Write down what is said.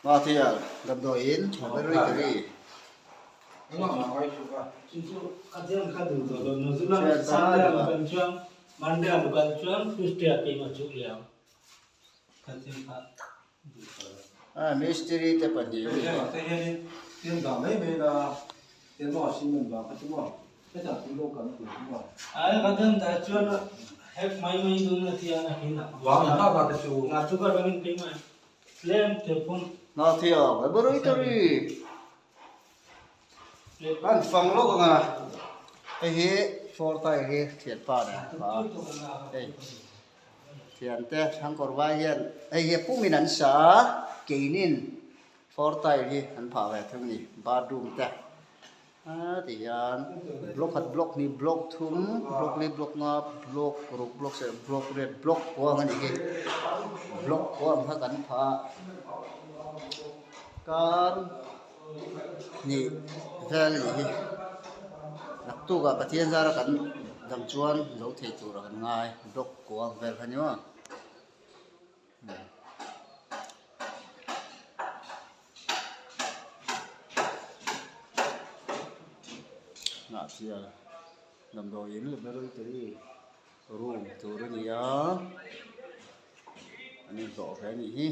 Mahtia damdawiin laboratory. Mistiri te pahnih Hnahthial laboratory an fang lawk ang a hei hi floor tile hi thianpa nen a hei thiante thangkawr vai hian hei hi pumin an sa a keinin floor tile hi an phah ve thung a ni bathroom te. A ti hian block khat block hnih block thum block li block nga block ruk block serh block riat block kuang a nih hi block kuang kha kan phah kar hnih vel a nih hi naktuk ah Pathian zara kan dam chuan lo thei tur ah kan ngai block kuang vel kha ni maw. Hnahsial damdawiin laboratory room tur a ni a an inhlawh ve a nih hi.